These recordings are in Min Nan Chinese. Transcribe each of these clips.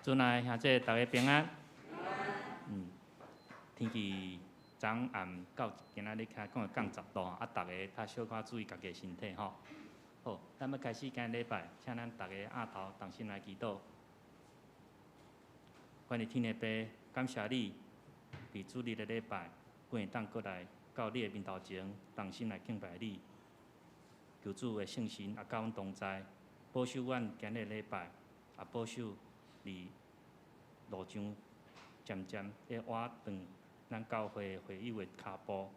主內兄弟大家平安。天氣昨暗到今仔日開講會降10度，啊，逐家較小可注意家己身體吼。好，咱欲開始今日禮拜，請咱逐家徛頭同心來祈禱。關於天的父，感謝你，佇主日的禮拜，阮會當閣來到你的面頭前，同心來敬拜你。求主的聖神也佮阮同在，保守阮今日禮拜，也保守佇路上漸漸咧倚轉咱教會會友的跤步，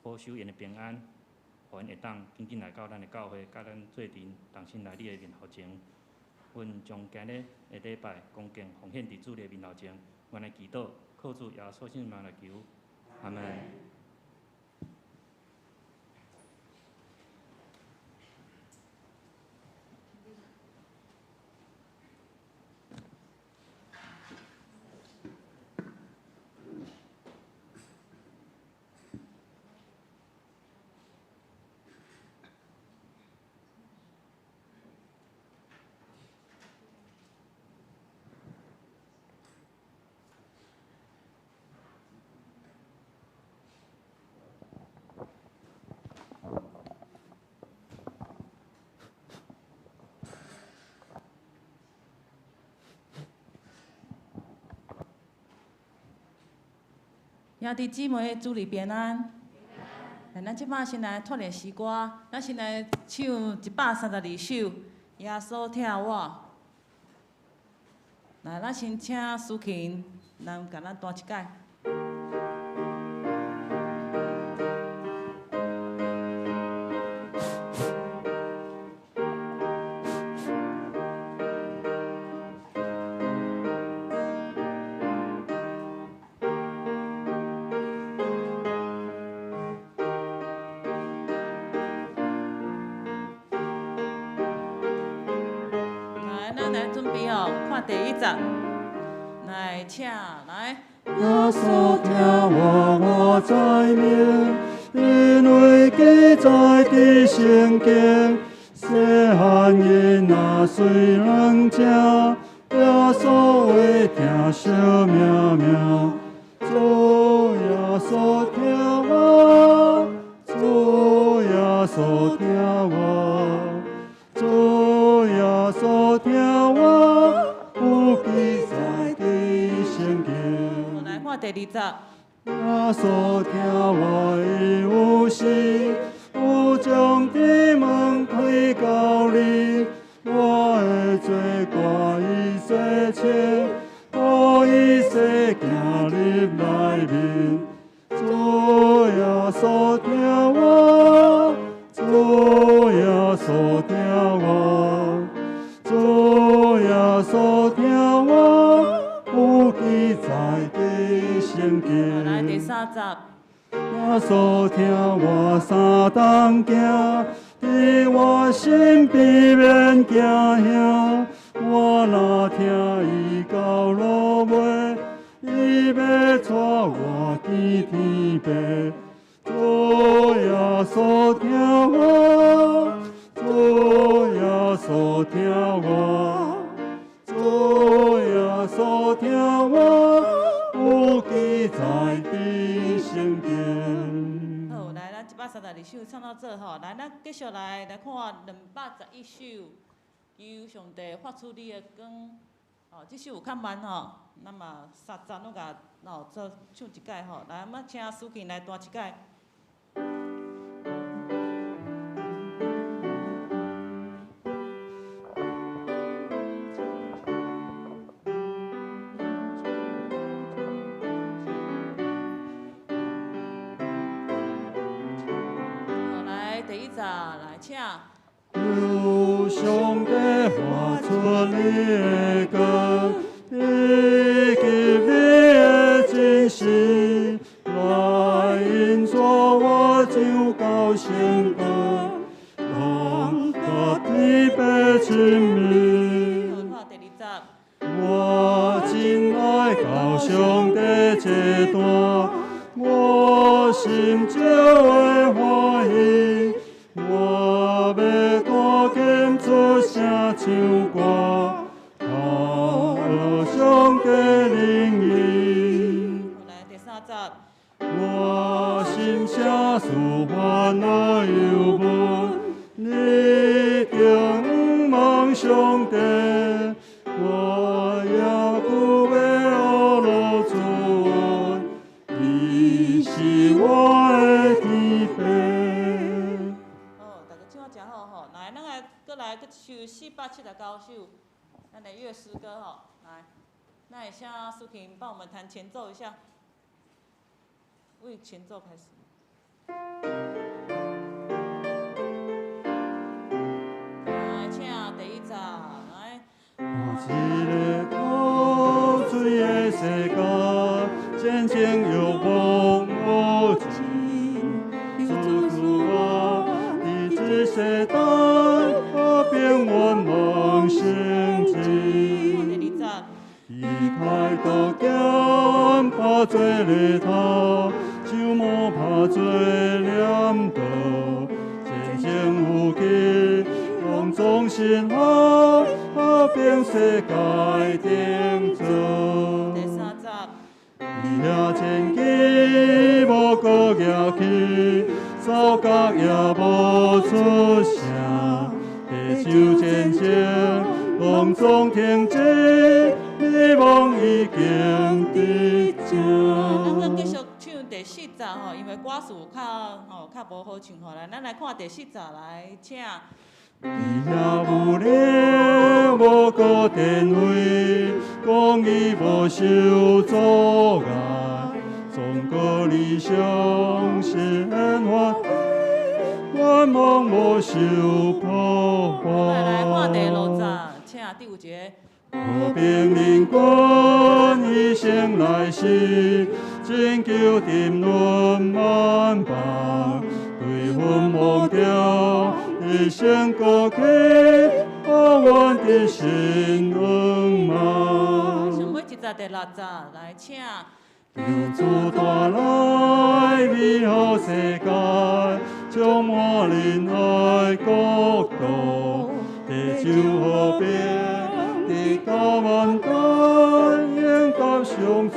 保守𪜶的平安，予𪜶會當緊緊來到咱的教會，佮咱做陣同心來你的面頭前。阮將今日的禮拜恭敬奉獻佇主的面頭前，阮來祈禱，靠主耶穌聖名來求，阿門。兄弟姊妹，主內平安。咱這擺先來脫練詩歌，咱先來唱132首《耶穌疼我》。來，咱先請思琴來共咱彈一擺。來，咱來準備吼，看第一節，來，請來。耶穌疼我，我知明，因為記載佇聖經。細漢囡仔雖軟正，耶穌會疼惜命命。主耶穌疼我，主耶穌疼我，主耶穌疼我，有記載佇聖經。來看第二節。耶穌疼我，伊有時有將天門開予你，我的罪過伊洗清，予伊洗行入內面。主耶穌疼我，主耶穌疼我，主耶穌疼我，有記載佇聖經。來第三節。耶穌疼我三冬行，佇我身邊免驚嚇。我若聽伊到落尾，伊欲帶我見天父。主耶穌疼我，主耶穌疼我，主耶穌疼我，有記載佇聖經。好，來，咱132首唱到這吼，來，咱繼續來來看211首，求上帝發出你的光。哦，這首有較慢吼，咱嘛三節攏共哦做唱一擺吼。來，咱請思琴來彈一擺。好，來第一節來請。求上帝發出你的光，以及你的真實，來引導我上到成功，讓甲天父親密。好，看第二節。我真愛到上帝這段，我心就會歡喜。我欲大聲出聲唱歌，頭學三節。我心寫書煩惱憂悶，你敬望上帝，我也久欲呵咾主恩，伊是我的天父。好，大家唱得誠好吼，來，咱來閣來閣一首479首，咱的樂詩歌吼，來，那會請淑琴幫我們彈前奏一下，為前奏開始。來，請第一節，來。一个透水的世界，戰爭欲望無盡，主賜我佇這世代和平願望成真。第二節。伊開刀劍拍做犁頭，手毛拍做鐮刀，戰爭武器攏總成好，和平世界締造。第三節。伊遐戰機無閣舉起，哨角也無出聲，地球戰爭攏總停止，美夢已經佇這。咱閣繼續唱第四節吼，因為歌詞有較吼較無好唱吼，來，咱來看第四節來，請。伊遐有靈無閣電位，講義無受阻礙，中國理想實現發揮，願望無受破壞。來來看第六節，請第五節。和平人權醫生來時，拯救沉淪萬邦，對阮夢中一生過去，予阮的心向往。上尾一節第六節，來請。求主帶來美好世界，充滿仁愛國度，地球和平，直到萬代，應答上主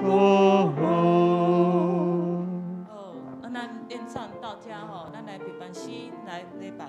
國。好，啊，咱演唱到這吼，咱來平凡詩來禮拜。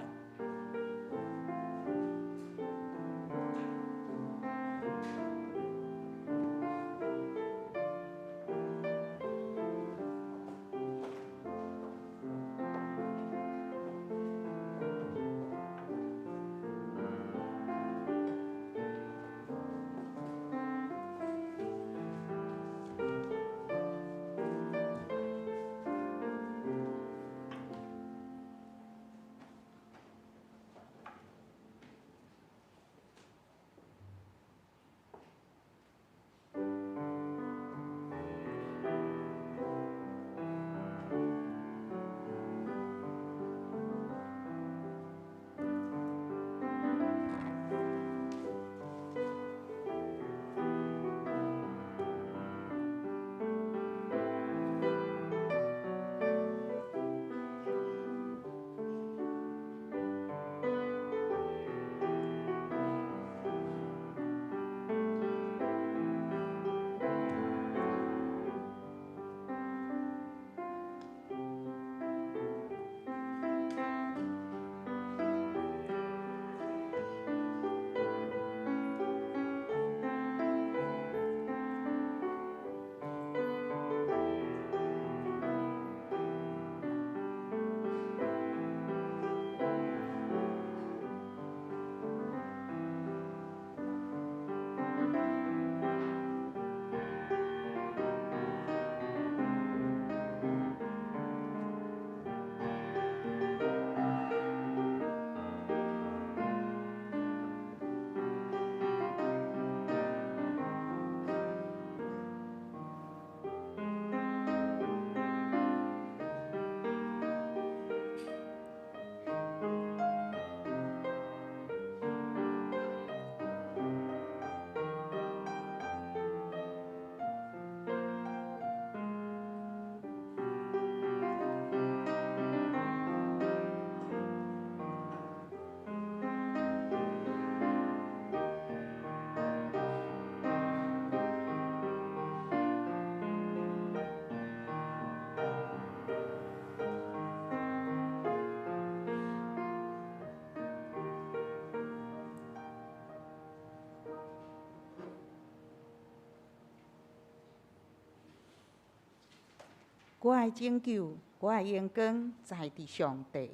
我的拯救，我的榮光在佇上帝。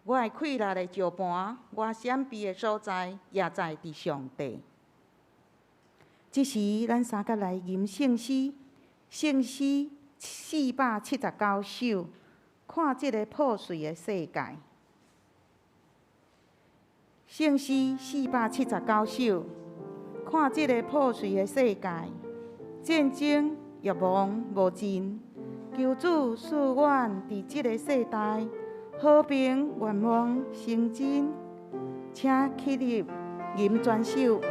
我的氣力的石盤，我閃避的所在，也在佇上帝。這時，咱三甲來吟聖詩，聖詩479首，看這个破碎的世界。聖詩479首，看這个破碎的世界，戰爭欲望無盡，求主賜阮佇這个世代和平願望成真，請起立吟全首。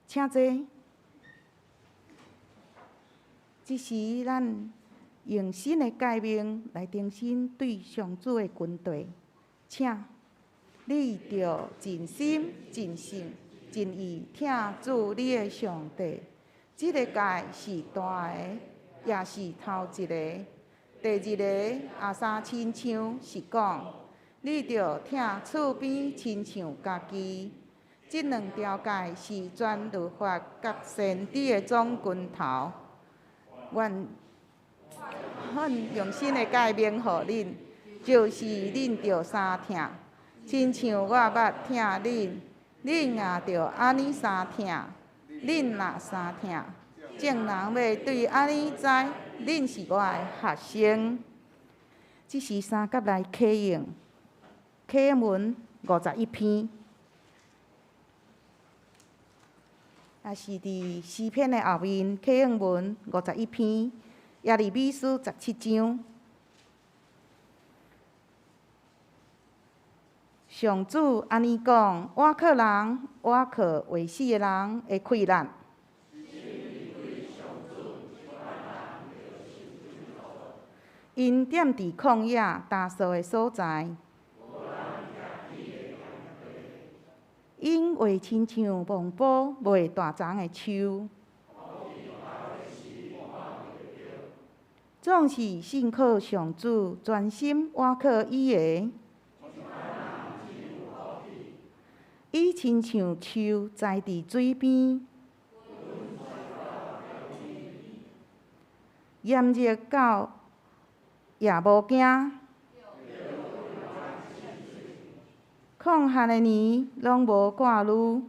請坐。這時，咱用新的誡命來重新對上主的軍隊，請你著盡心、盡性、盡意疼主你的上帝。這个誡是大的，也是頭一个。第二个也相親像是講，你著疼厝邊親像家己。這兩條誡是全律法佮先知的總根頭。願用新的誡命予恁，就是恁著相疼，親像我捌疼恁，恁也著按呢相疼。恁若相疼，眾人欲對按呢知，恁是我的學生。這時三甲來啟應，啟應文51篇。也是佇詩篇的後面，啟應文51篇，耶利米書17章。上主按呢講：倚靠人、倚靠會死的人的氣力。𪜶踮佇曠野焦燥的所在。𪜶會親像望埔袂大叢的樹，總是信靠上主，專心倚靠伊的。伊親像樹栽佇水邊，炎熱到也無驚。曠旱的年，攏無掛慮。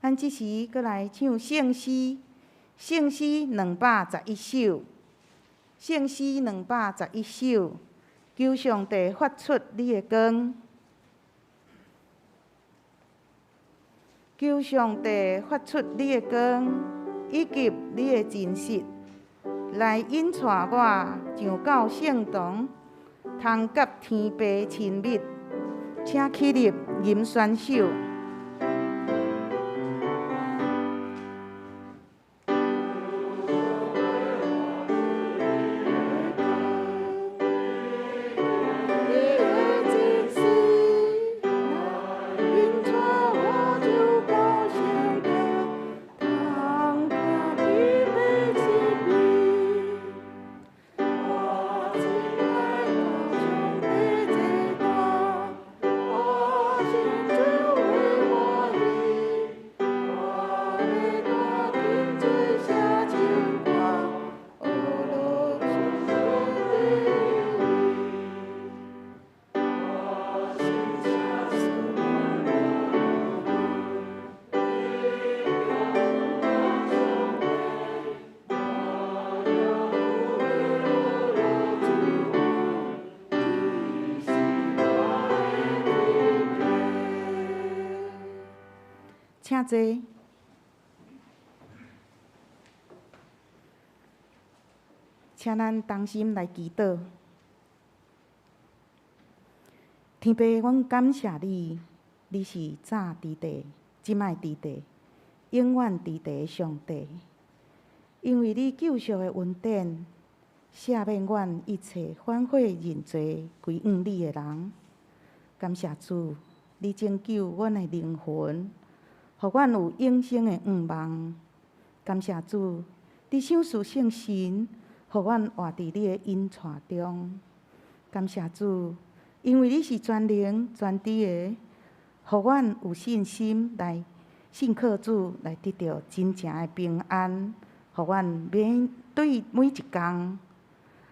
咱這時閣來唱聖詩，聖詩211首，聖詩211首，求上帝發出你的光，求上帝發出你的光，以及你的真實。來引帶我上到聖堂，通佮天父親密，請起立吟宣首。請坐。請咱同心來祈禱。天父，阮感謝你，你是早佇地、這擺佇地、永遠佇地的上帝。因為你救贖的恩典，赦免阮一切反悔認罪歸向你的人。感謝主，你拯救阮的靈魂，予阮有永生的願望。感謝主，你賞賜聖神，予阮活佇你的引帶中。感謝主，因為你是全能全知的，予阮有信心來信靠主，來得著真正的平安，予阮面對每一工。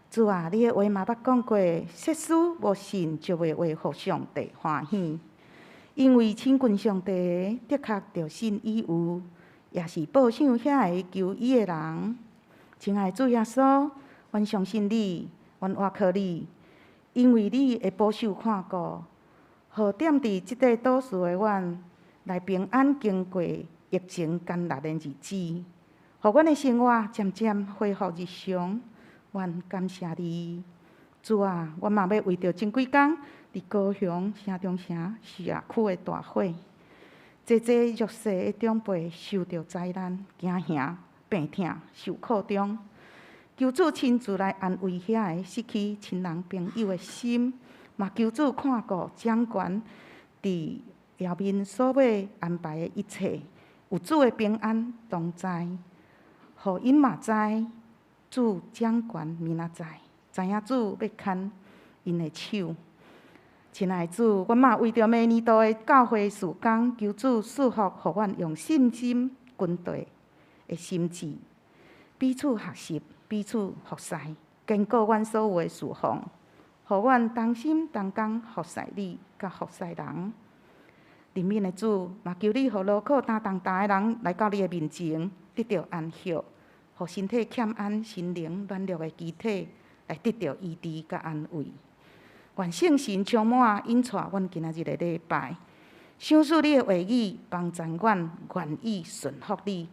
主啊，你的話嘛捌講過，設使無信就袂會予上帝歡喜，因為親近上帝的，的確著信伊有，也是報賞遐个求伊的人。親愛的主耶穌，阮相信你，阮倚靠你，因為你會保守看顧，予踮佇這塊島嶼的阮來平安經過疫情艱難的日子，予阮的生活漸漸恢復日常。阮感謝你，主啊！阮嘛欲為著前幾工佇高雄城中城社區的大火，濟濟弱勢的長輩受著災難，驚嚇、病痛、受苦中，求主親自來安慰遐个失去親人朋友的心，嘛求主看顧掌權佇後面所欲安排的一切，有主的平安同在，予𪜶嘛知主掌權明仔載，知影主欲牽𪜶的手。親愛的主，阮嘛為著明年度的教會事工，求主賜福，予阮用信心軍隊的心志，彼此學習，彼此服侍，堅固阮所有的事奉，予阮同心同工服侍你，佮服侍人。憐憫的主，嘛求你予勞苦擔重擔的人來到你的面前，得著安息，予身體欠安、心靈軟弱的肢體來得著醫治佮安慰。願聖神充滿引帶阮今仔日的禮拜，賞賜你的話語，幫助阮願意順服你，予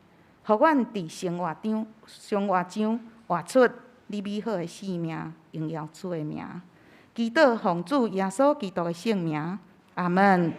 阮佇生活中、生活中活出你美好的生命，榮耀主的名。祈禱奉主耶穌基督的聖名，阿門。阿門。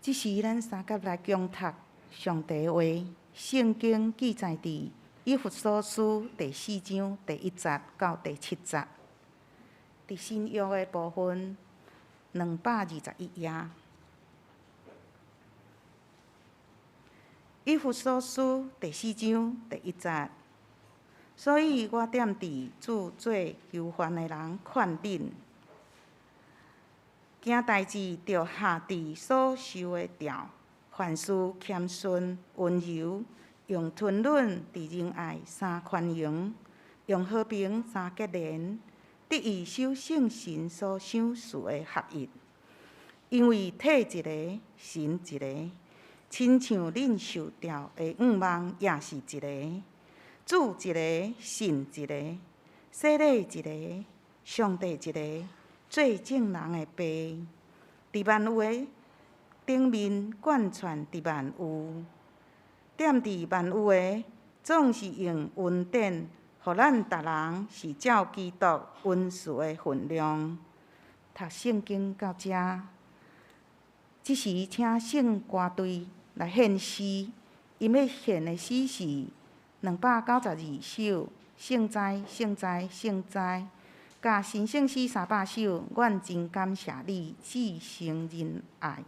這時，咱三甲來恭讀上帝的話，聖經記載佇以弗所書第四章第一節到第七節。佇新約的部分，221頁。以弗所書第四章第一節。所以我踮佇主做囚犯的人勸恁，行代誌著合佇所受的召，凡事謙遜溫柔，用吞忍佇仁愛相寬容，用和平相結連，得以守聖神所賞賜的合一。因為體一个，神一个，親像恁受召的願望也是一个，主一个，信一个，洗禮一个，上帝一个，做眾人的父，佇萬有的頂面貫穿佇萬有，踮佇萬有的，總是用恩典，予咱逐人是照基督恩賜的分量。讀聖經到遮，這時請聖歌隊來獻詩，𪜶欲獻的詩是292首，聖哉，聖哉，聖哉，佮神聖詩300首，阮真感謝你，至聖仁愛。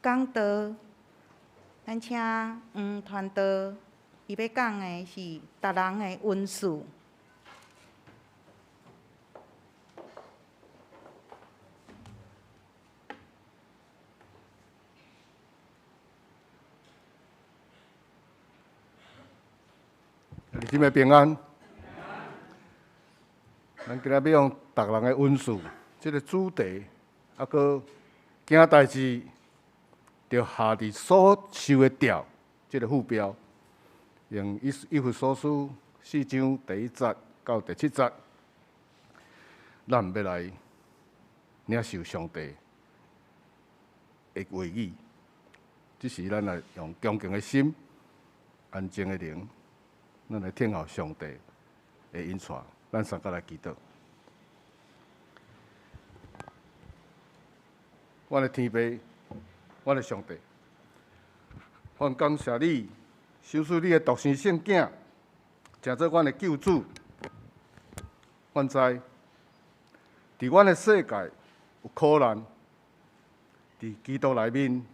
講道。咱請黃傳道，伊欲講的是別人的恩賜。姊妹平安。咱今仔欲用別人的恩賜這个主題，猶閣行代誌，著下佇所受的吊這个副標，用以以弗所書四章第一節到第七節，咱欲來領受上帝的話語。這時，咱來用恭敬的心、安靜的靈，咱來聽候上帝的引帶。咱三個來祈禱。阮的天父，阮的上帝，阮感謝你，賞賜你的獨生聖囝，成做阮的救主。阮知，佇阮的世界有苦難，佇基督內面，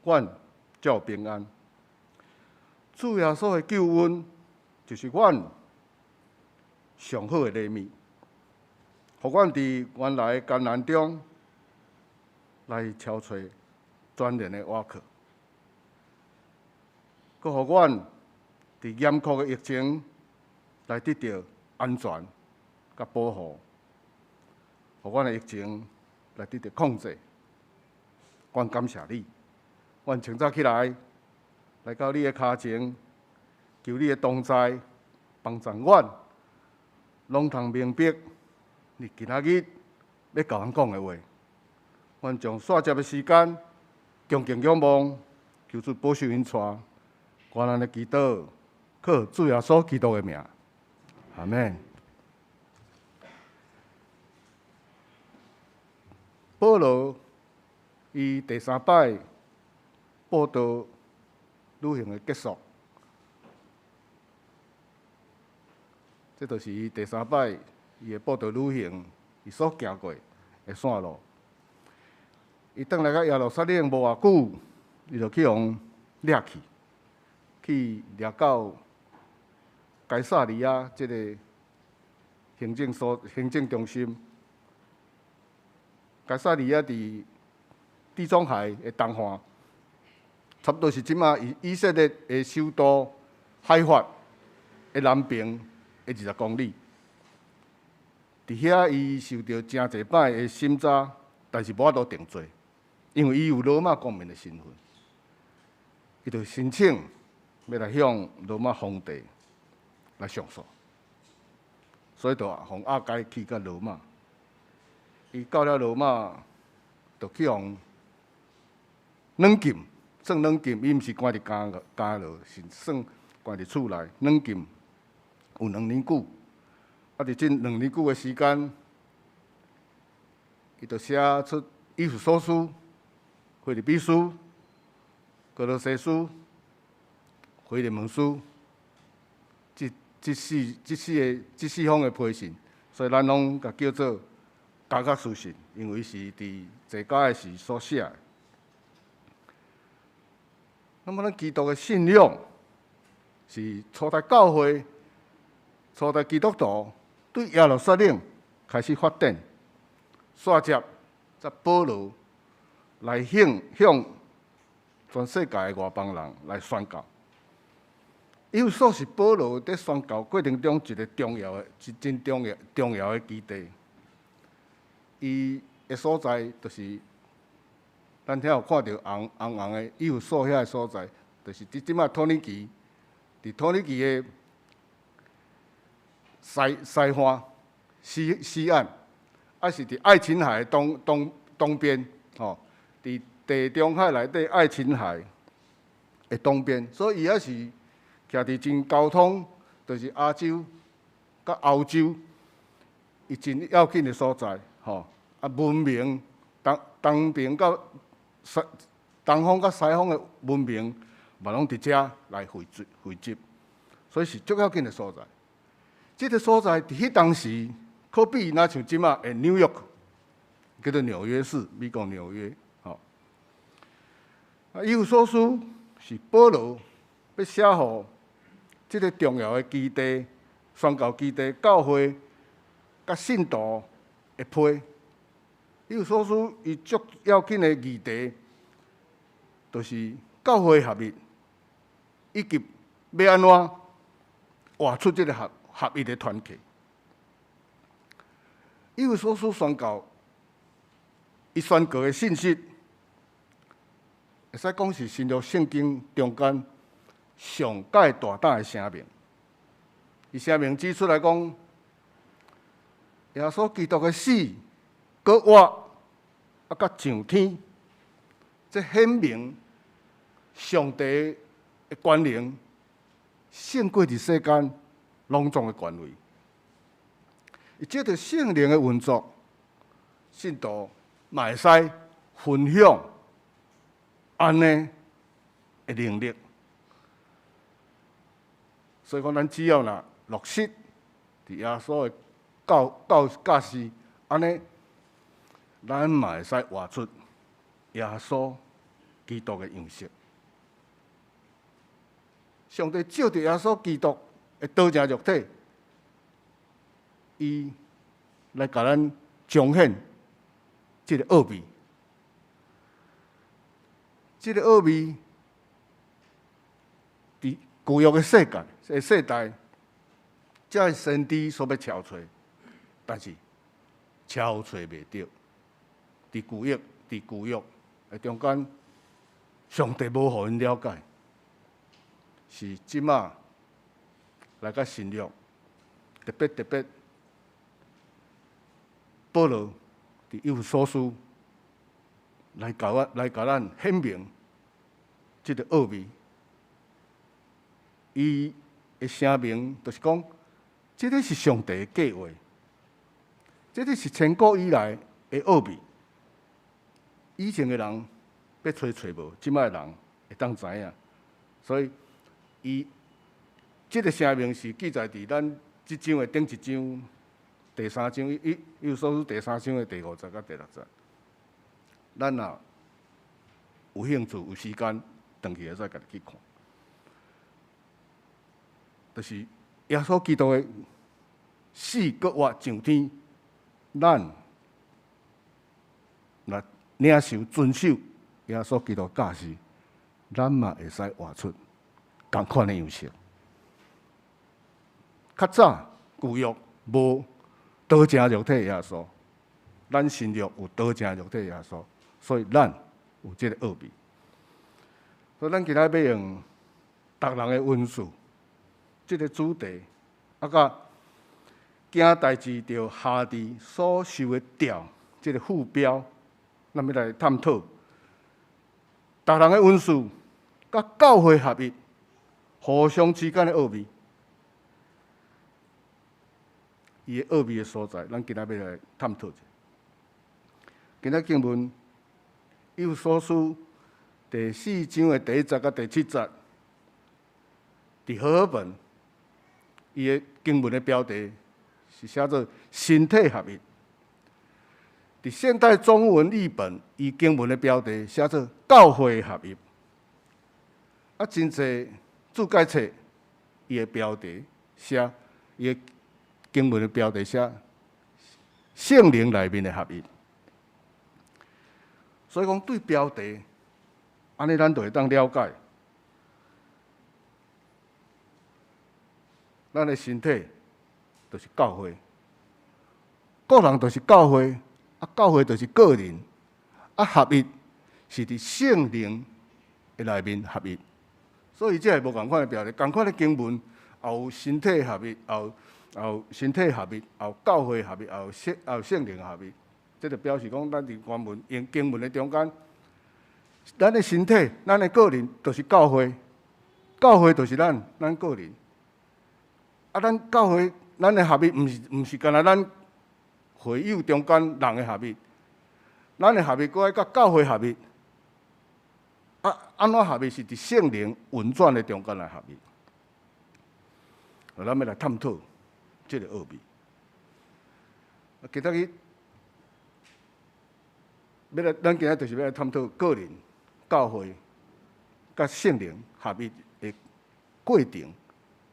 阮才有平安。主耶穌的救恩，就是阮上好的禮物，予阮佇原來的艱難中來超揣全然的倚靠，閣予阮佇嚴酷的疫情來得著安全佮保護，予阮的疫情來得著控制。阮感謝你，阮清早起來來到你的跤前，求你的同在幫助阮，攏通明白你今仔日欲共阮講的話。阮將煞接的時間，恭敬仰望，求主保守引帶，阮按呢祈禱，靠主耶穌基督的名，阿們。保羅伊第三擺布道旅行的結束，這就是伊第三擺伊的布道旅行，伊所行過的線路。伊轉來到耶路撒冷無偌久，伊就去予掠去，去掠到該撒利亞這个行政所、行政中心。該撒利亞佇地中海的東岸，差不多是這馬以以色列的首都海法的南邊的20公里。佇遐，伊受著誠濟擺的審查，但是無法度定罪，因為伊有羅馬公民的身份。伊就申請欲來向羅馬皇帝來上訴，所以就予押解去到羅馬。伊到了羅馬，就去予軟禁，算軟禁，伊毋是關佇監獄監牢，是算關佇厝內軟禁，有兩年久。啊，佇這兩年久的時間，伊就寫出以弗所書、腓立比書、歌羅西書、腓利門書，這這四這四个這四封的批信，所以咱攏共叫做監獄書信，因為是佇坐監的時所寫的。那麼，咱基督的信仰是初代教會、初代基督徒對耶路撒冷開始發展，煞接才保羅來向向全世界的外邦人來宣告。以弗所是保羅佇宣教過程中一个重要的、一真重要重要的基地。伊的所在就是咱遐有看著紅紅紅的以弗所遐个所在，就是佇這馬土耳其，佇土耳其的西西岸、西西岸，抑是佇愛琴海的東東東邊，吼，佇地中海內底愛琴海的東邊，所以伊抑是徛佇真交通，就是亞洲佮歐洲，伊真要緊的所在，吼。啊，文明東東邊佮西東方佮西方的文明，嘛攏佇遮來匯集匯集，所以是足要緊的所在。這个所在佇彼當時，可比若像這馬的紐約，叫做紐約市，美國紐約，吼。啊，以弗所書是保羅欲寫予這个重要的基地、宣教基地、教會佮信徒的批。以弗所書伊足要緊的議題，就是教會合一，以及欲按怎活出這个合一的團契。以弗所書宣教，伊宣告的信息，會使講是新約聖經中間上蓋大膽的聲明。伊聲明指出來講，耶穌基督的死、閣活，啊，佮上天，這顯明上帝的權能勝過佇世間攏總的權威。伊藉著聖靈的運作，信徒嘛會使分享按呢的能力。所以講，咱只要若落實佇耶穌的教示，按呢，咱嘛會使活出耶穌基督的樣式。上帝藉著耶穌基督的道成肉體，伊來共咱彰顯這个奧秘。這个奧秘佇舊約的世界、的世代，這个先知所欲撨揣，但是撨揣袂著。佇舊約的中間，上帝無予𪜶了解，是這馬來到新約，特別特別，保羅佇以弗所書來共咱顯明這个奧秘。伊的聲明就是講，這个是上帝的計劃，這个是千古以來的奧秘。以前的人欲揣揣無，這擺的人會當知影。所以，伊這个聲明是記載佇咱這章的頂一章、第三章，以弗所書第三章的第五節佮第六節。咱若有興趣、有時間，轉去會使家己去看。就是耶穌基督的死、閣活上天，咱若領受、遵守耶穌基督教示，咱嘛會使活出仝款的樣式。較早舊約無道成肉體的耶穌，咱新約有道成肉體的耶穌，所以咱有這个奧秘。所以咱今仔欲用逐人的恩賜這个主題，啊，佮行代誌著轄治所受的吊這个副標，咱欲來探討逐人的恩賜佮教會合一，互相之間的奧秘。伊的奧秘的所在，咱今仔欲來探討者。今仔經文以弗所書第四章的第一節佮第七節，佇和合本，伊的經文的標題是寫做身體合一。佇現代中文譯本，伊經文的標題寫做教會合一。啊，真濟注解冊，伊的標題寫伊的經文的標題寫聖靈內面的合一。所以講對標題，按呢咱就會當了解，咱的身體就是教會，個人就是教會，啊，教會就是個人，啊，合一是佇聖靈的內面合一。所以這是無仝款的標題，仝款的經文也有身體合一，也有身體合一，也有教會合一，也有聖靈合一。這就表示講，咱佇原文用經文的中間，咱的身體、咱的個人就是教會，教會就是咱個人。啊，咱教會，咱的合一，毋是干焦咱會友中間人的合一，咱的合一閣愛佮教會合一。啊，按怎合一是佇聖靈運轉的中間來合一。咱欲來探討這个奧秘。啊，今仔日欲來，咱今仔就是欲來探討個人、教會佮聖靈合一的過程，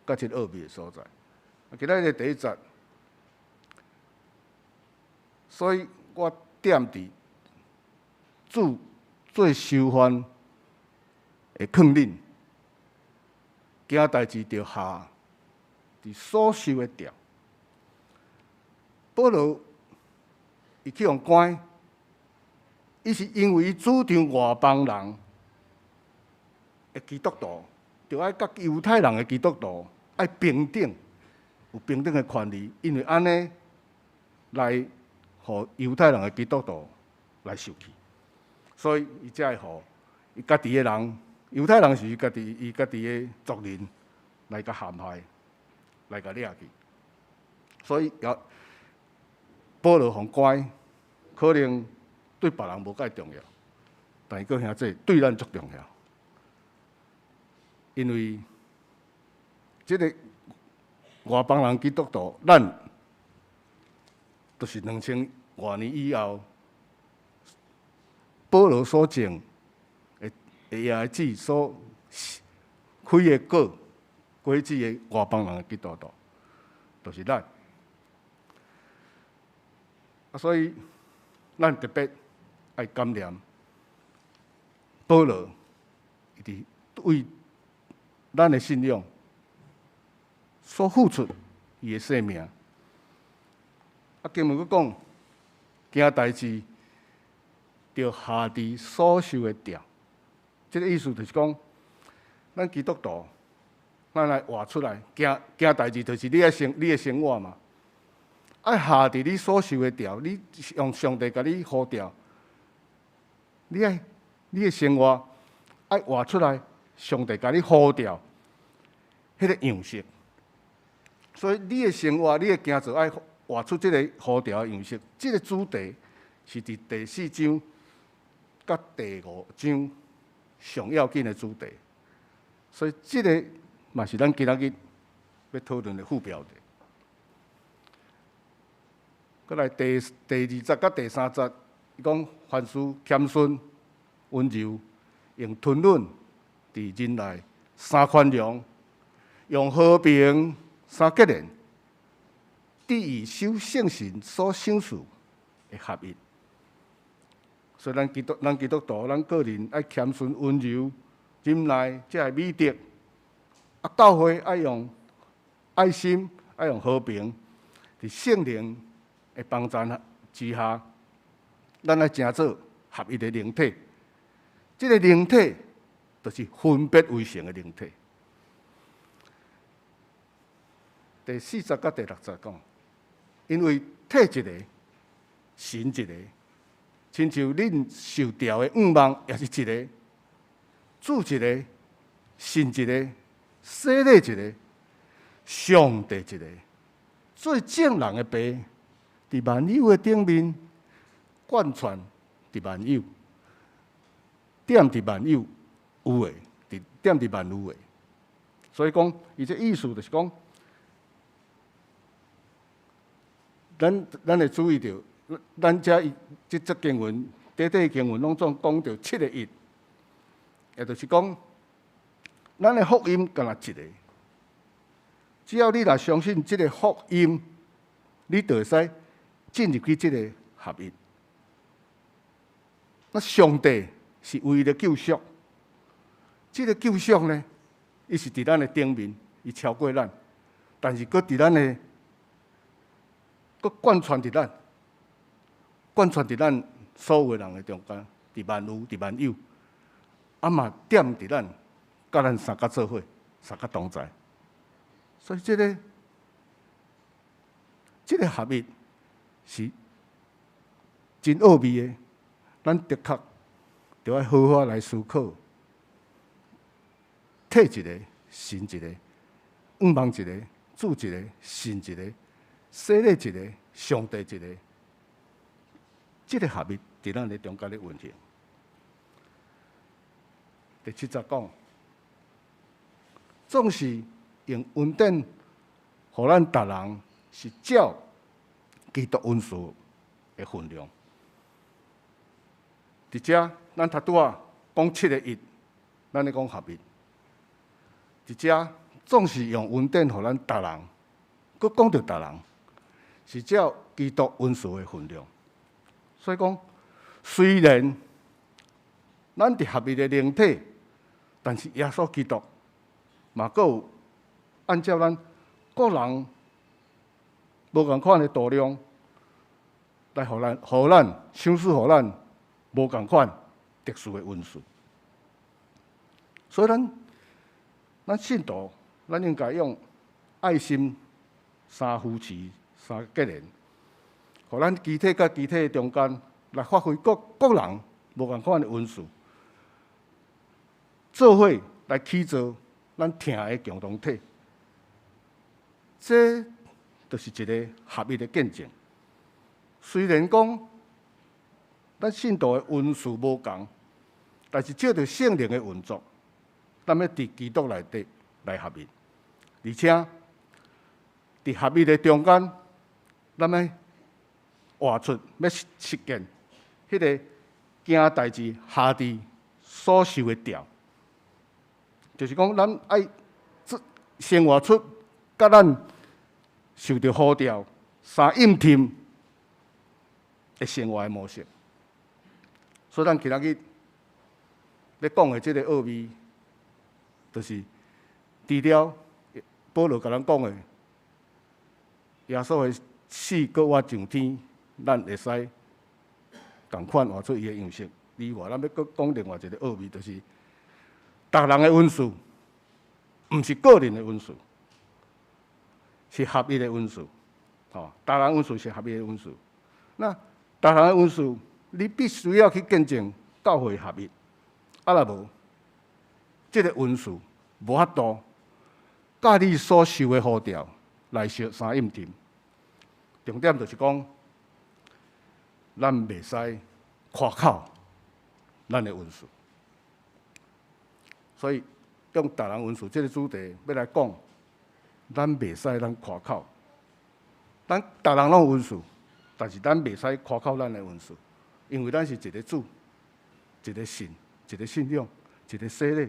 佮這個奧祕的所在。今仔日第一節，所以我踮佇主做囚犯的勸勉，行代誌著下佇所受的吊。保羅伊去予關，伊是因為伊主張外邦人的基督徒，著愛佮猶太人的基督徒愛平等，有平等的權利，因為按呢來予猶太人的基督徒來受氣，所以伊才會予伊家己的人，猶太人是伊家己伊家己的族人來共陷害，來共掠去，所以也保羅予關，可能對別人無蓋重要，但是閣兄弟對咱足重要，因為這个外邦人基督徒，咱就是2000外年以後，保羅所種的的葉子所開的果，果子的外邦人的基督徒，就是咱。啊，所以咱特別愛感念保羅，伊佇為咱的信仰所付出伊的性命。啊，經文閣講，行代誌著下佇所受的吊，這个意思就是講，咱基督徒，咱來活出來，行行代誌就是你愛生你的生活嘛。愛下佇你所受的召，你用上帝共你呼召，你愛你的生活愛活出來，上帝共你呼召彼个樣式。所以你的生活，你的行做愛活出這个呼召的樣式。這个主題是佇第四章佮第五章上要緊的主題。所以這个嘛是咱今仔日欲討論的副標題。閣來第二節佮第三節，伊講凡事謙遜、溫柔，用吞忍，佇忍耐，三寬容，用和平三結連，致意守聖神所賞賜的合一。所以咱基督徒，咱個人愛謙遜、溫柔、忍耐，這个美德。啊，教會愛用愛心，愛用和平，佇聖靈的幫助之下，咱來成做合一的靈體。這个靈體就是分別為聖的靈體。第四節佮第六節講，因為體一个，神一个，親像恁受召的向望也是一个，主一个，信一个，洗禮一个，上帝一个，做眾人的父，佇萬有的頂面，貫穿佇萬有，踮佇萬有有的，佇踮佇萬有的。所以講，伊這意思就是講，咱會注意著，咱遮伊這節經文，短短經文攏總講著七个一，也就是講，咱的福音干焦一个，只要你若相信這个福音，你就會使進入去這个合一。那上帝是唯一的救贖，這个救贖呢，伊是佇咱的頂面，伊超過咱，但是閣佇咱的，閣貫穿佇咱，貫穿佇咱所有的人的中間，佇萬有，佇萬有，啊嘛踮佇咱，佮咱相佮做伙，相佮同在。所以這个，這个合一是真奧秘的，咱的確著愛好好來思考。體一个，神一个，向望一个，主一个，信一个，洗禮一个，上帝一个，這个合一佇咱的中間咧運行。第七節講，總是用恩典，予咱逐人是照基督恩賜的分量。佇遮，咱頭拄仔講七个一，咱咧講合一，佇遮總是用恩典予咱逐人，閣講著逐人，是照基督恩賜的分量。所以講，雖然咱佇合一的靈體，但是耶穌基督嘛，閣有按照咱各人無仝款的度量，來予咱、予咱賞賜予咱無仝款特殊的恩賜。所以咱咱信徒，咱應該用愛心相扶持、相結連，予咱肢體佮肢體中間來發揮各各人無仝款的恩賜，做伙來起造咱疼的共同體。這就是一个合一的見證。雖然講咱信徒的恩賜無仝，但是藉著聖靈的運作，咱欲佇基督內底來合一，而且佇合一的中間，咱欲活出欲實踐彼个行代誌下佇所受的召，就是講咱愛生活出佮咱受著呼召相應稱的生活的模式。所以咱今仔日欲講的這个奧秘，就是除了保羅共咱講的，耶穌的死閣活上天，咱會使仝款活出伊的樣式。以外，咱欲閣講另外一个奧秘，就是逐人的恩賜，毋是個人的恩賜，是合一的恩賜。吼，逐人恩賜是合一的恩賜。那逐人的恩賜，你必須要去見證教會合一，啊若無，這个恩賜無法度，佮你所受的呼召來相相應稱。重點就是講，咱袂使誇口咱的恩賜。所以用逐人恩賜這个主題欲來講，咱袂使咱誇口。咱逐人攏有恩賜，但是咱袂使誇口咱的恩賜，因為咱是一个主、一个信、一個信仰、一个洗禮、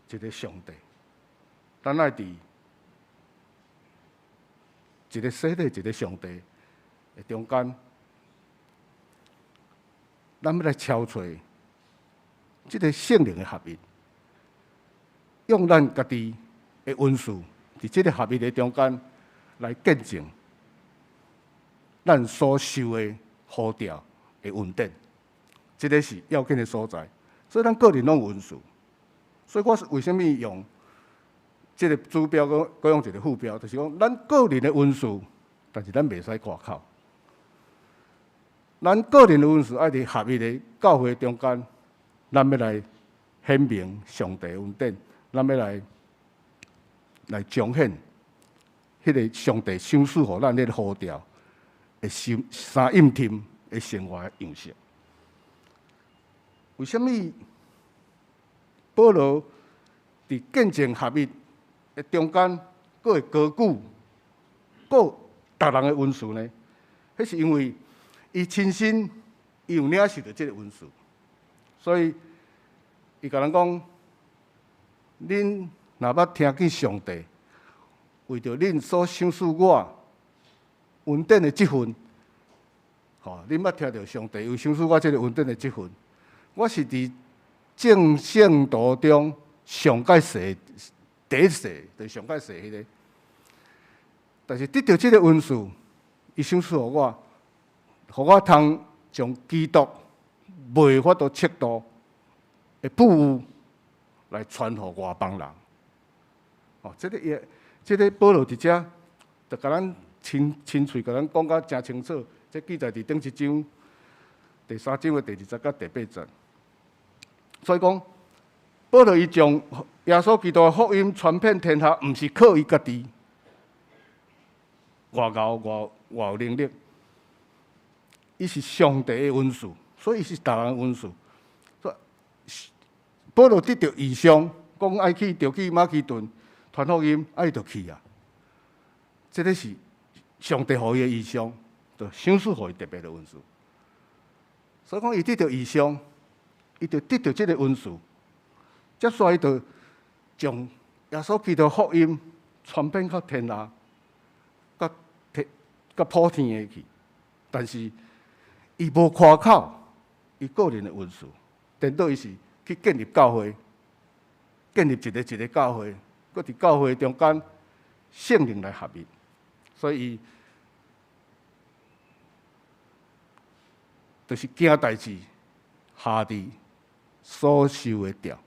一个上帝。咱愛佇一个洗禮、一个上帝的中間，咱欲來超揣這个聖靈的合一，用咱家己的恩賜，佇這个合一的中間來見證咱所受的呼召的恩典，這个是要緊的所在。所以咱個人攏有恩賜，所以我是為啥物用這个主標，閣閣用一个副標，就是講咱個人的恩賜，但是咱袂使誇口。咱個人的恩賜愛佇合一的教會中間，咱欲來顯明上帝恩典，咱欲來來彰顯彼个上帝賞賜予咱彼个呼召的相相應稱的生活的樣式。為啥物保羅佇見證合一的中間，閣會高舉閣逐人的恩賜呢？彼是因為伊親身伊有領受著這个恩賜，所以伊共人講：恁若捌聽見上帝為著恁所賞賜我恩典的這份，吼，恁捌聽著上帝有賞賜我這个恩典的這份，我是佇眾聖徒中上蓋細第一細，就是上蓋細彼个。但是得著這个恩賜，伊賞賜予我，予我通將基督袂法度測度的富有來傳予外邦人。哦，這个也，這个保羅佇遮，就共咱親親喙共咱講甲誠清楚。這記載佇頂一章第三章的第二節佮第八節。所以講，保羅伊將耶穌基督的福音傳遍天下，毋是靠伊家己偌𠢕偌偌有能力，伊是上帝的恩賜，所以伊是逐人的恩賜。所以保羅得著異象，講愛去，著去馬其頓傳福音，啊伊就去啊。這个是上帝予伊的異象，就賞賜予伊特別的恩賜。所以講，伊得著異象，伊就得著這个恩賜，接煞伊就將耶穌基督福音傳遍到天下，佮天佮普天下去。但是伊無誇口伊個人的恩賜，顛倒伊是去建立教會，建立一个一个教會，閣佇教會中間聖靈來合一，所以伊就是行代誌下佇所受的召，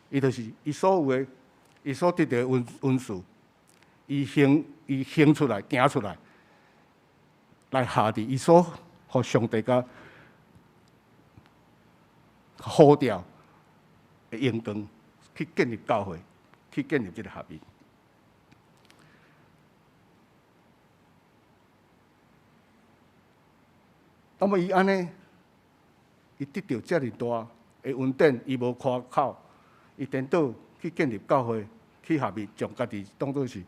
伊就是伊所有的，伊所得著的恩賜，伊行出來，行出來，來下佇伊所予上帝共呼召的榮光，去建立教會，去建立這个合一。那麼伊按呢，伊得著遮爾大的恩典，伊無誇口，伊顛倒去建立教會，去合一，將家己當做是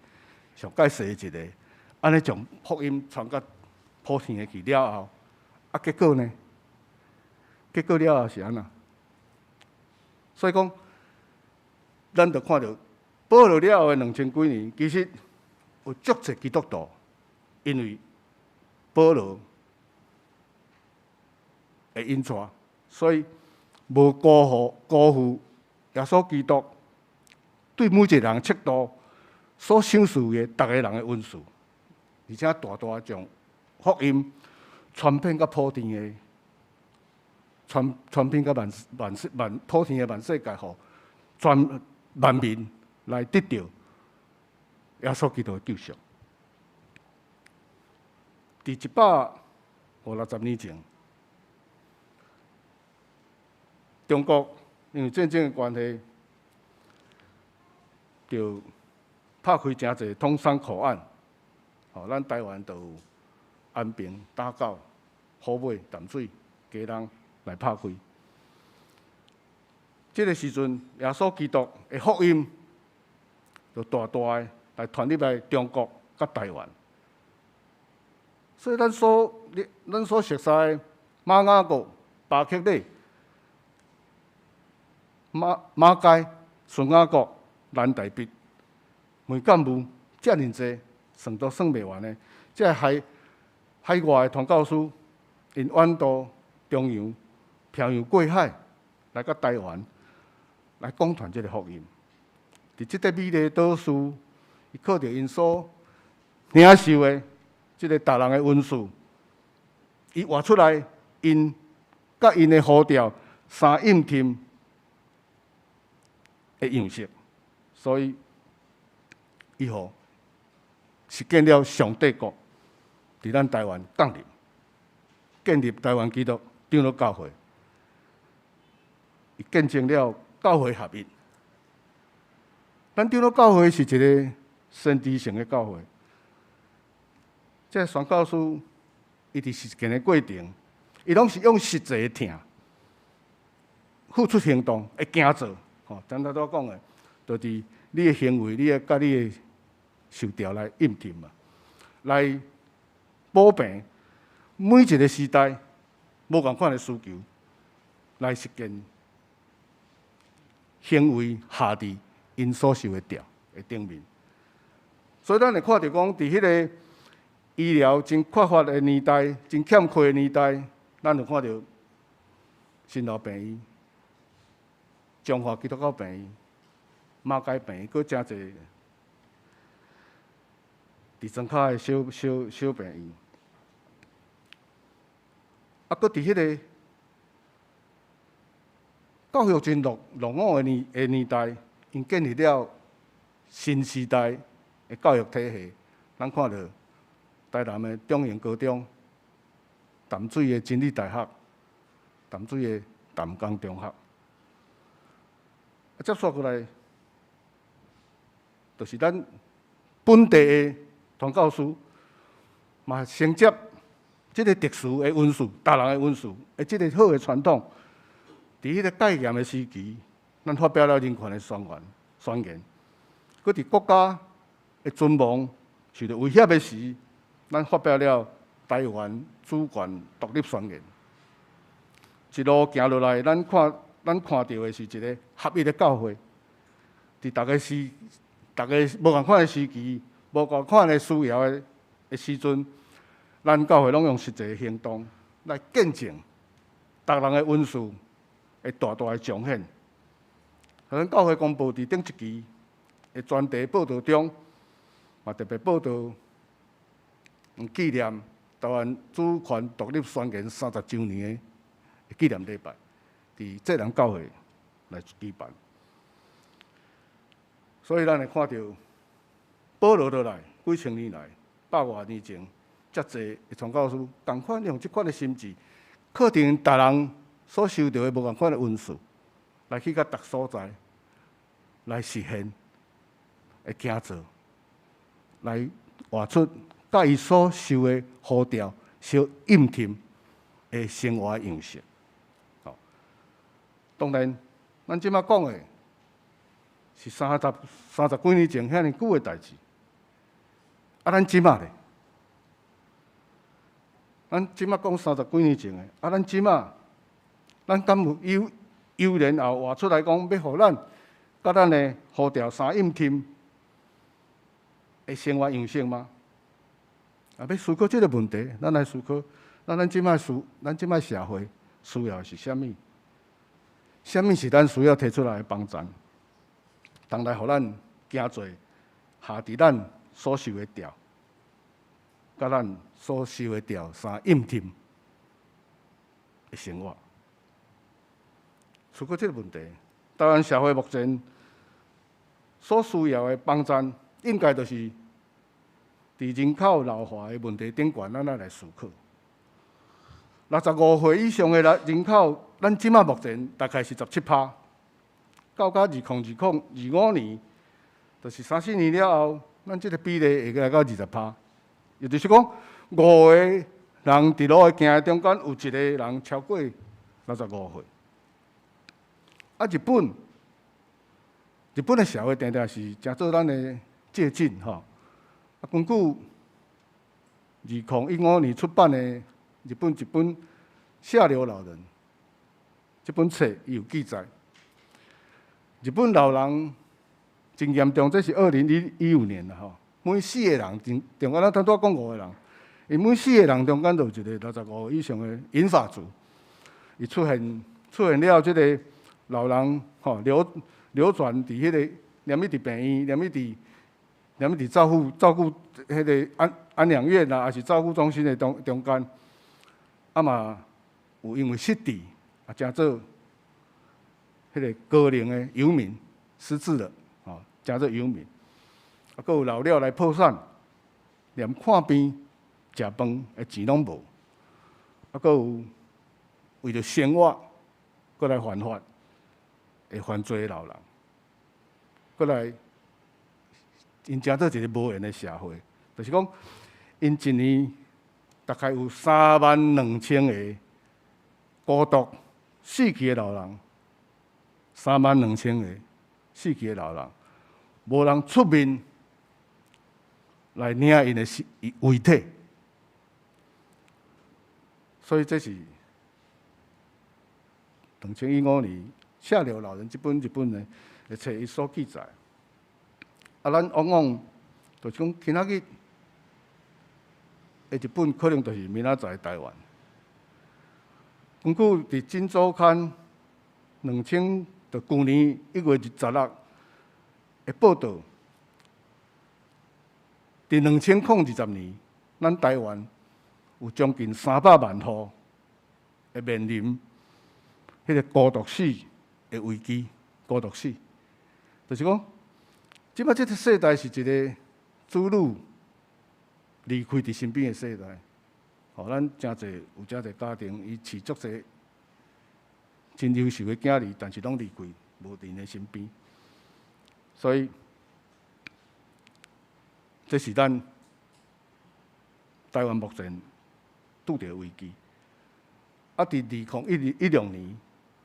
上蓋細一个，按呢將福音傳到普天下去了後，啊結果呢？結果了後是按怎？所以講，咱就看著保羅了後的2000幾年，其實有足濟基督徒，因為保羅的引帶，所以無辜負耶穌基督對每一個人尺度所賞賜的逐個人的恩賜，而且大大將福音傳遍到普天的，傳遍到萬萬世萬普天的萬世界，予全萬民來得著耶穌基督的救贖。佇150、60年前，中國因為戰爭的關係，就拍開誠濟通商口岸，吼，咱台灣就有安平、打狗、虎尾、淡水、基隆來拍開。這个時陣，耶穌基督的福音就大大的來傳入來中國佮台灣。所以咱所熟悉的馬雅各、巴克禮、馬偕、孫雅各、藍大必、梅干武，遮爾濟算都算袂完的。這海外的傳教士，𪜶遠渡重洋、漂洋過海來到台灣，來廣傳這个福音。佇這个美麗島嶼，伊靠著𪜶所領受的這个別人的恩賜，伊活出來，𪜶佮𪜶的呼召相應襯的樣式，所以伊予實踐了上帝國佇咱台灣降臨，建立台灣基督長老教會，伊見證了教會合一。咱長老教會是一个先知性的教會，這个宣教師伊佇實踐的過程，伊攏是用實際的疼，付出行動，會行做。吼，咱頭拄仔講的，就是你的行為，你的佮你的受召來應襯嘛，來補平每一个時代無仝款的需求，來實踐行為下佇𪜶所受的召的頂面。所以咱會看著講，佇彼个醫療真缺乏的年代，真欠缺的年代，咱就看著新羅病院、彰化基督教病院、馬偕病院，閣誠濟佇莊跤的小病院。啊，閣佇彼个教育真落伍的年代，𪜶建立了新時代的教育體系。咱看著台南的中營高中、淡水的真理大學、淡水的淡江中學。啊，接續過來，就是咱本地的傳教士，嘛承接這个特殊的恩賜，別人的恩賜，的這个好的傳統，佇彼个戒嚴的時期，咱發表了人權的宣言，宣言。閣佇國家的存亡受著威脅的時，咱發表了台灣主權獨立宣言。一路行落來，咱看著的是一个合一的教會，佇逐个時、逐个無仝款的時期、無仝款的需要的時陣，咱教會攏用實際的行動來見證逐人的恩賜會大大的彰顯。咱教會公報佇頂一期的專題報導中，嘛特別報導紀念台灣主權獨立宣言30週年的紀念禮拜，佇濟南教會來舉辦。所以咱會看著保羅落來幾千年來，百外年前，遮濟的傳教士，仝款用這款的心志，靠著𪜶逐人所受著的無仝款的恩賜，來去佮逐所在來實現的行做，來活出佮伊所受的呼召相應襯的生活樣式。吼，當然，咱這擺講的是30幾年前遐爾久的代誌。啊，咱這擺咧？咱這擺講三十幾年前的，啊，咱這擺，咱敢有悠悠然也活出來講，欲予咱佮咱的呼召相應襯的生活樣式嗎？啊，欲思考這个問題，咱來思考，咱這擺社會需要的是啥物？啥物是咱需要提出來的幫贊，通來予咱行做下佇咱所受的召，佮咱所受的召相應襯的生活。思考這个問題，台灣社會目前所需要的幫贊，應該就是佇人口老化的問題頂懸，咱愛來思考。65歲以上的人口，咱這擺目前大概是17趴，到2025年，就是三四年了後，咱這个比例會來到20趴。也就是講，五個人佇路的行的中間，有一個人超過65歲。啊，日本的社會定定是誠做咱的借鏡吼。啊，根據2015年出版的日本一本《下流老人》這本冊，伊有記載，日本老人真嚴重，這是2015年啦吼。每四個人中中間，咱拄仔講五個人，伊每四個人中間就有一個65以上的銀髮族，伊出現了這个老人吼流轉佇彼个，連去佇病院，連去佇照顧彼个安養院啊，抑是照顧中心的中間，啊嘛有因為失智啊，成做彼个高齡的遊民，失智了，吼，成做遊民，啊，閣有老了來破產，連看病、食飯的錢攏無，啊，閣有為著生活，閣來犯法，會犯罪的老人，閣來，𪜶成做一个無緣的社會，就是講，𪜶一年大概有3萬2千个孤獨死去的老人，3萬2千個死去的老人，無人出面來領𪜶的遺體，所以這是2015年《下流老人》這本日本的冊伊所記載。啊，咱往往就是講今仔日的日本，可能就是明仔載台灣。根據佇《今周刊》兩千就舊年1月26的報導，佇2020年，咱台灣有將近300萬戶會面臨彼个孤獨死的危機。孤獨死，就是講，這擺這个世代是一个子女離開佇身邊的世代。吼，咱誠濟有誠濟家庭，伊飼足濟真優秀的囝兒，但是攏離開，無佇𪜶的身邊。所以，這是咱台灣目前拄著的危機。啊，佇2016年，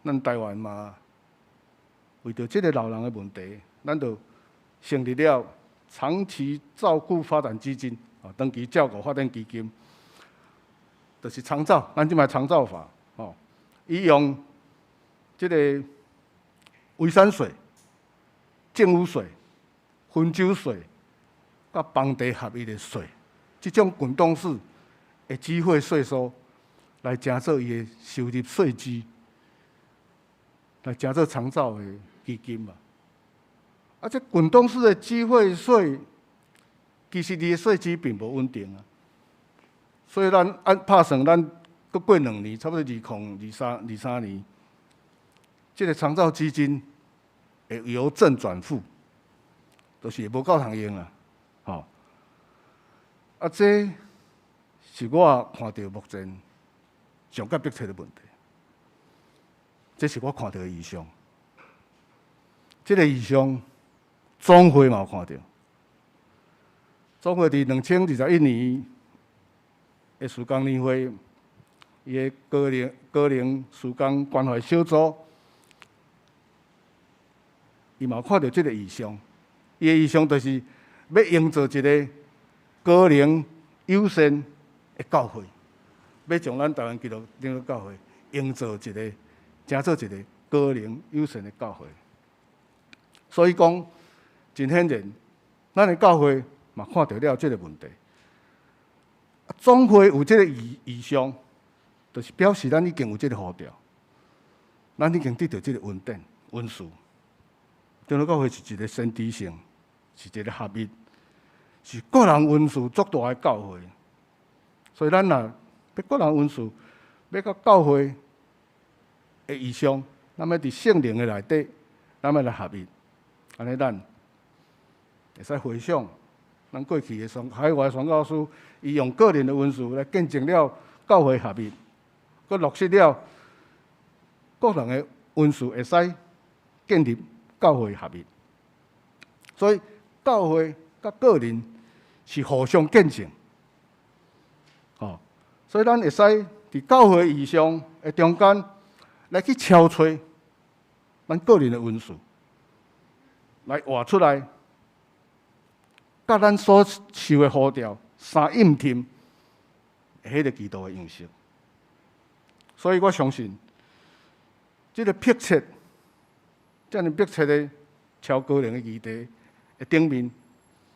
咱台灣嘛為著這个老人的問題，咱就成立了長期照顧發展基金，啊，長期照顧發展基金，就是長照，咱這擺長照法，吼，伊用這个遗产税、政府税、分酒税、佮房地合一的税，这种滚动式的机会税收，来成做伊的收入税基，来成做长照的基金嘛。啊，这滚动式的机会税，其实伊的税基并无稳定啊。所以咱按拍算，咱阁过2年，差不多2023年，这个长照基金会由正转负，就是无够通用啊，吼。啊，这是我看著目前上较迫切的问题。这是我看著的异象。这个异象，总会嘛有看著。总会伫2021年的事工年会，伊的高龄事工关怀小组，伊嘛有看著这个异象。伊的异象就是欲营造一个高龄友善的教会，欲将咱台湾基督长老教会营造一个，成做一个高龄友善的教会。所以讲，真显然，咱的教会嘛看著了这个问题。总会有这个异象，就是表示咱已经有这个呼召，咱已经得著这个恩典恩赐。长老教会是一个先知性，是一个合一，是个人恩赐足大的教会。所以咱若欲个人恩赐，欲佮教会的异象，咱欲伫圣灵的内底，咱欲来合一，按呢咱会使回想咱过去的海外宣教师，伊用个人的恩赐来见证了教会合一，阁落实了个人的恩赐会使建立教会合一。所以教会佮个人是互相见证，哦，所以咱会使伫教会异象的中间来去超揣咱个人的恩赐，来活出来，佮咱所受的呼召相映衬，彼个基督的样式。所以我相信，这个迫切，遮尔迫切的超高龄的议题的顶面，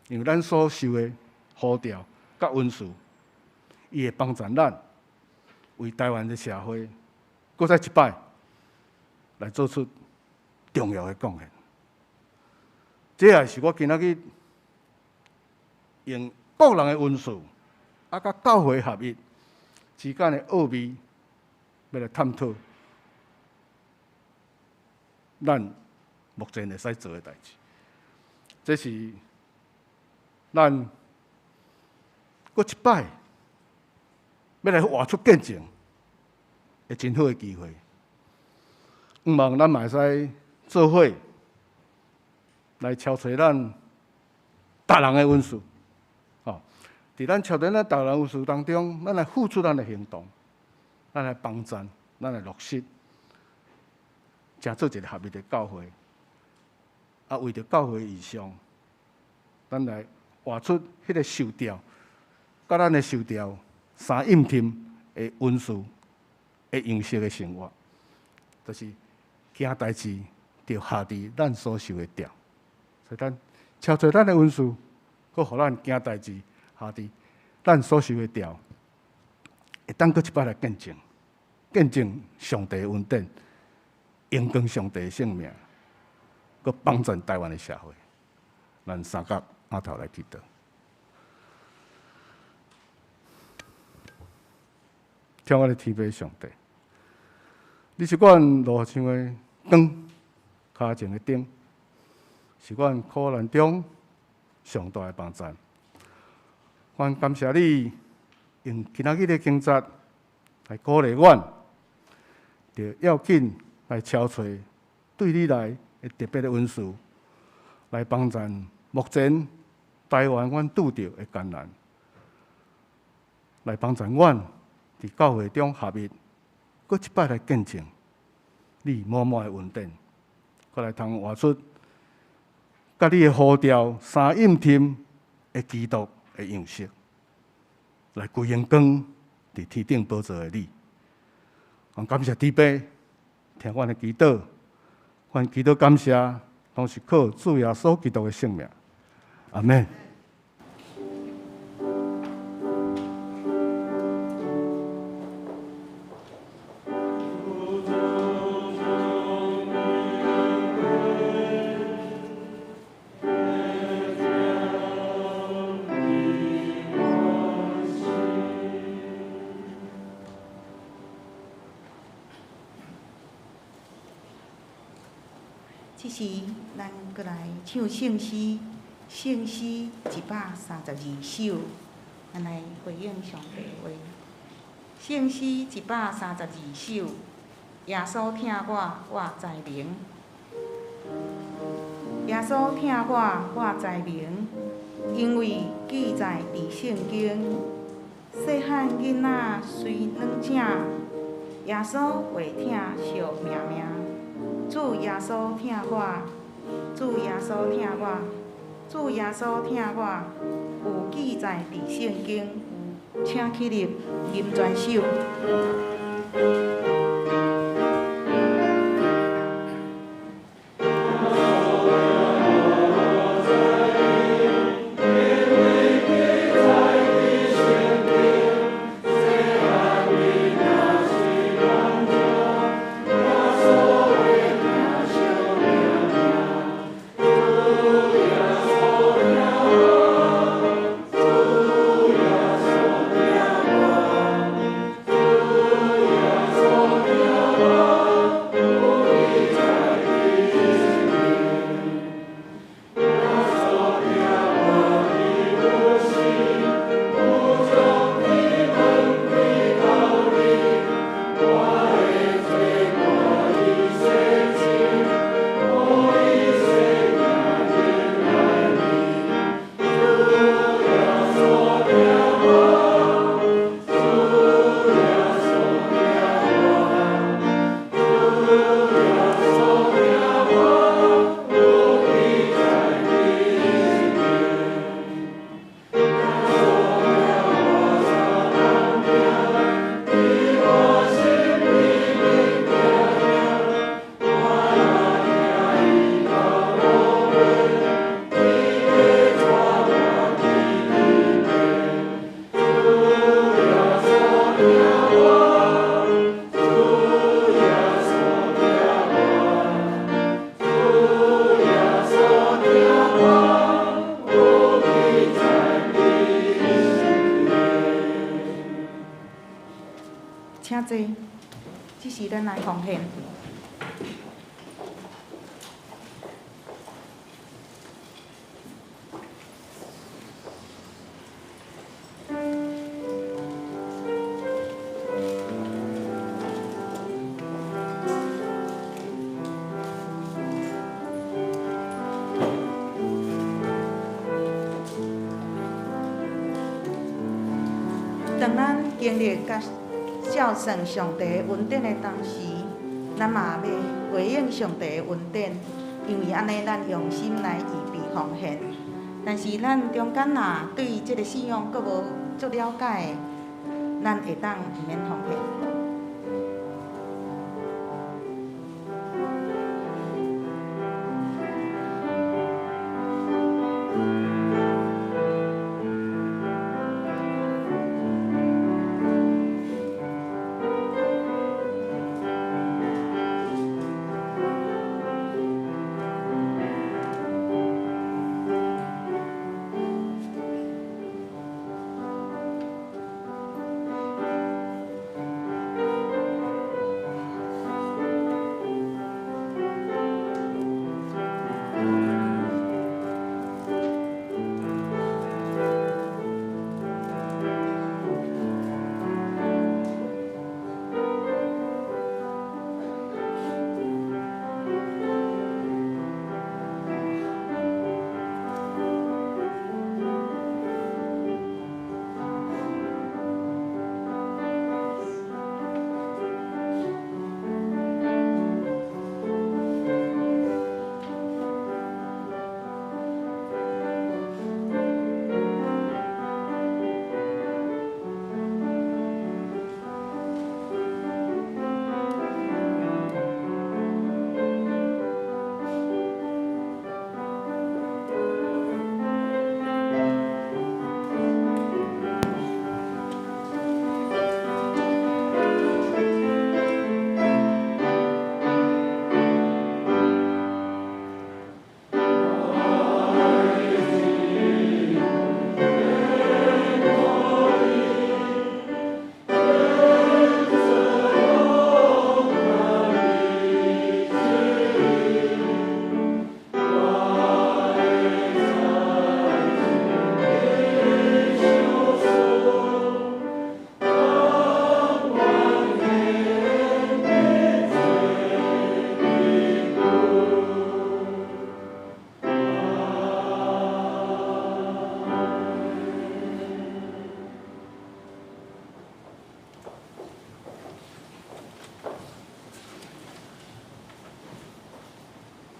因为咱所受的呼召佮恩赐，伊会帮助咱为台湾的社会，阁再一摆来做出重要的贡献。这也是我今仔日用个人的恩赐，啊，佮教会合一之间的奥秘，欲来探讨咱目前会使做的代志。这是咱阁一摆欲来活出见证的真好的机会。向望咱嘛会使做伙来超揣咱逐人的恩赐，吼！伫咱超揣咱逐人恩赐当中，咱来付出咱的行动，咱来帮赞，咱来落实，成做一个合一的教会。啊，为著教会异象，咱来活出彼个受召，佮咱的受召相映衬的恩赐的样式的生活，就是行代志著合伫咱所受的召。所以咱超揣咱的恩赐，阁予咱行代志合伫咱所受的召，会当阁一摆来见证，见证上帝的恩典，荣光上帝的圣名，阁帮助台湾的社会。咱三角阿头来祈祷。听我的天父上帝，你是阮路上的光，跤前的灯，是阮苦难中上大的帮助。阮感谢你用今仔日的经节来鼓励阮，著要紧来超揣对你来的特别的恩赐，来帮助目前台湾阮拄著的艰难，来帮助阮伫教会中合一，阁一摆来见证你满满的恩典，阁来通活出佮你的呼召相映衬的基督的样式，来归荣光伫天顶宝座的你。感谢天父，听阮的祈祷，凡祈祷感谢，攏是靠主耶穌基督的聖名。阿們。這時，咱閣來唱聖詩，聖詩132首，咱來回應上帝話。聖詩132首，耶穌疼我，我知明。耶穌疼我，我知明，因為記載佇聖經。細漢囡仔雖軟正，耶穌會疼惜命命。主耶穌疼我，主耶穌疼我，主耶穌疼我，有記載佇聖經，請起立，吟全首。請坐，這時咱來奉獻。當咱經歷佮孝順上帝恩典的同時，咱嘛欲回應上帝的恩典，因為按呢，咱用心來預備奉獻。但是咱中間若對這个信仰閣無足了解的，咱會當毋免奉獻。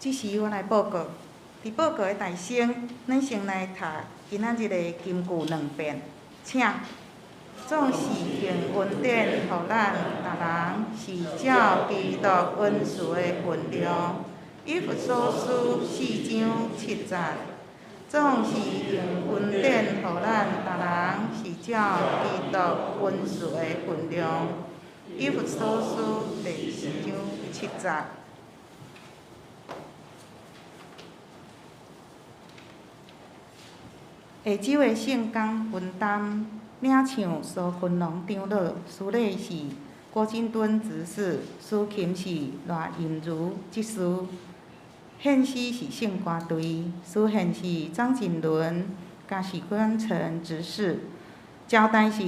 這時我來報告，佇報告的大先，咱先來讀今仔日的金句兩遍，請。總是用恩典予咱逐人，是照基督恩賜的分量。以弗所書四章七節。總是用恩典予咱逐人，是照基督恩賜的分量。以弗所書第四章七節。下晝的聖工分擔領唱蘇坤龍長老，司禮是郭金敦執事，司琴是賴韻如執事，獻詩是聖歌隊，司獻是張錦倫佮許觀成執事，招待是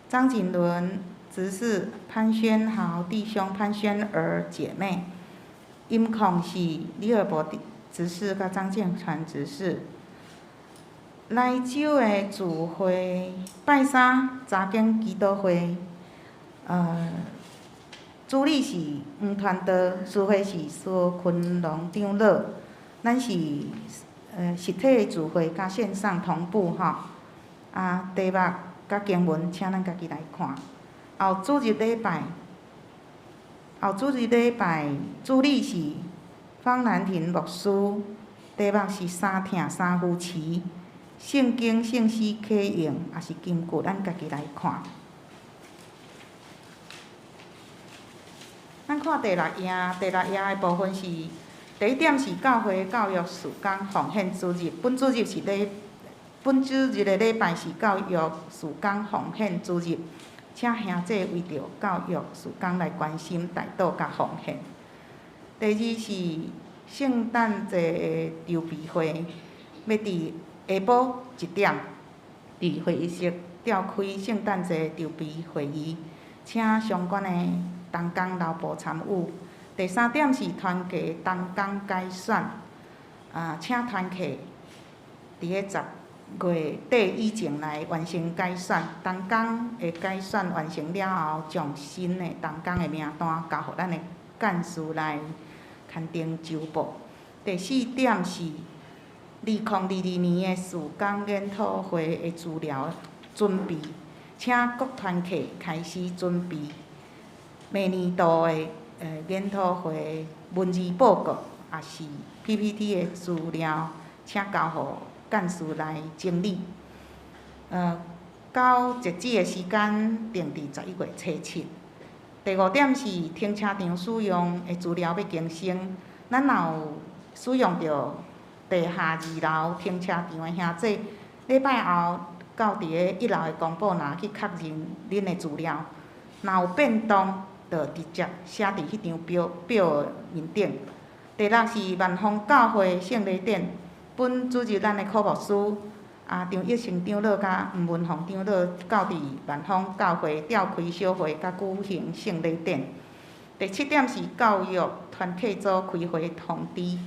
張錦倫執事、潘宣豪弟兄、潘宣兒姐妹，音控是李爾博執事佮張建傳執事。來週的聚會，拜三查經祈禱會，主理是黃傳道，司會是蘇坤龍長老。咱是實體的聚會佮線上同步吼。啊，題目佮經文，請咱家己來看。後主日禮拜，後主日禮拜主理是方蘭亭牧師，題目是三疼三扶持。聖經聖詩啟用，也是金句，咱家己來看。咱看第六頁，第六頁的部分是第一點是教會教育事工奉獻主日，本主日是禮，本主日的禮拜是教育事工奉獻主日，請兄弟為著教育事工來關心、代禱佮奉獻。第二是聖誕節的籌備會，欲佇下晡1點，佇會議室召開聖誕節籌備會議，請相關的同工留步參與。第三點是團契同工改選，啊，請團契佇咧10月底以前來完成改選。同工的改選完成了後，將新的同工的名單交予咱的幹事來刊登周報。第四點是2022年的事工研討會的資料準備，請各團契開始準備明年度的研討會文字報告，也是 PPT 的資料，請交予幹事來整理。到截止的時間定佇11月初7。第五點是停車場使用的資料欲更新，咱若有使用著地下2樓停車場的兄弟，禮拜後到佇咧1樓的公布欄去確認恁的資料，若有變動，就直接寫佇彼張表的面頂。第六是萬豐教會聖禮典，本主日咱的考牧師啊張益成長老佮吳文鳳長老到佇萬豐教會召開小會佮舉行聖禮典。第七點是教育團契組開會通知。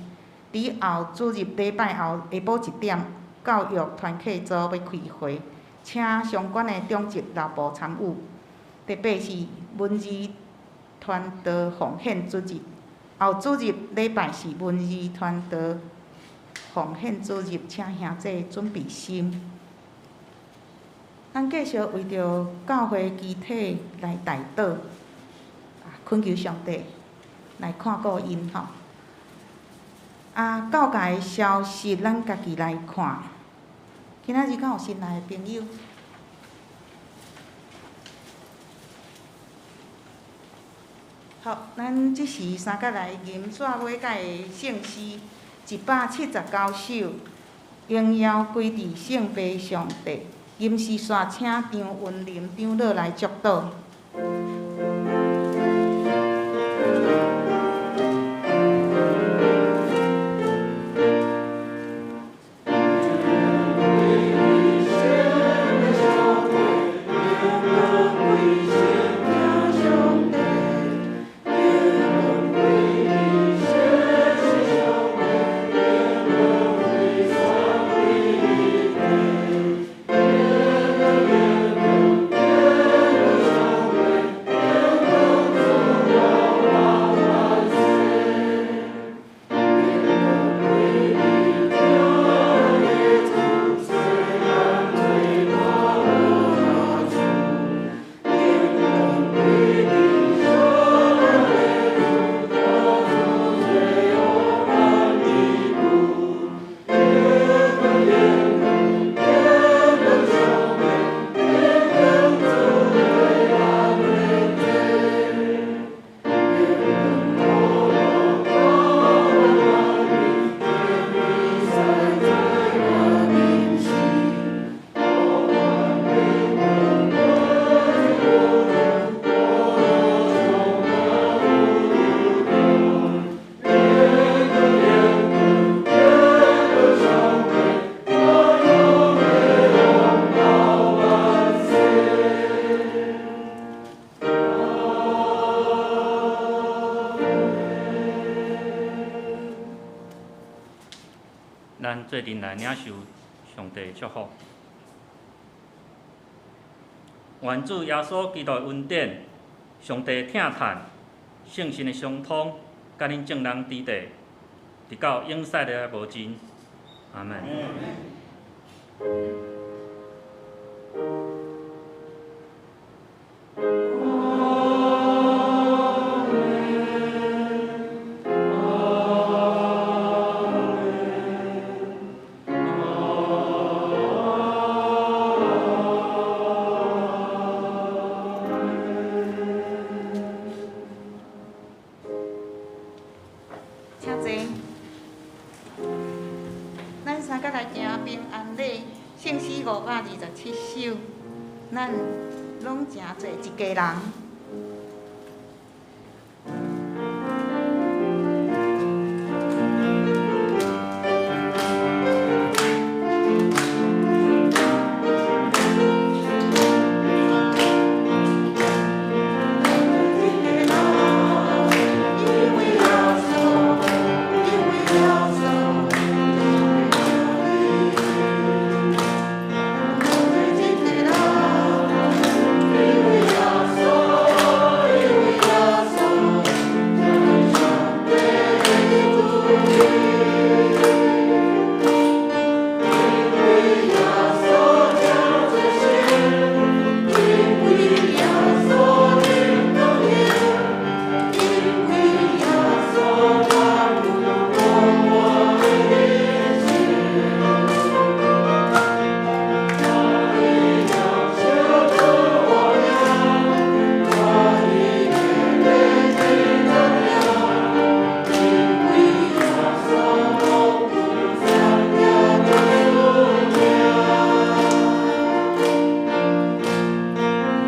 佇後主日禮拜後下晡1點，教育團契組欲開會，請相關的長執留步參與。第八是文字傳道奉獻主日，後主日禮拜是文字傳道奉獻主日，請兄弟準備心。咱繼續為著教會肢體來代禱，懇求上帝來看顧𪜶吼。啊，教界的消息，咱家己來看。今仔日敢有新來的朋友？好，咱這時三角來吟煞尾蓋的聖詩179首，榮耀歸佇聖父上帝。吟詩煞請張文林長老來祝禱。耶做阵來領受上帝的祝福。願主耶穌基督的恩典、上帝的疼嘆、聖神的相通，佮恁眾人佇地，直到永世的無盡。阿門。請坐。咱三個來行平安禮，聖詩527首，咱攏誠濟一家人。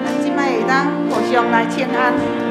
咱這擺會當互相來請安。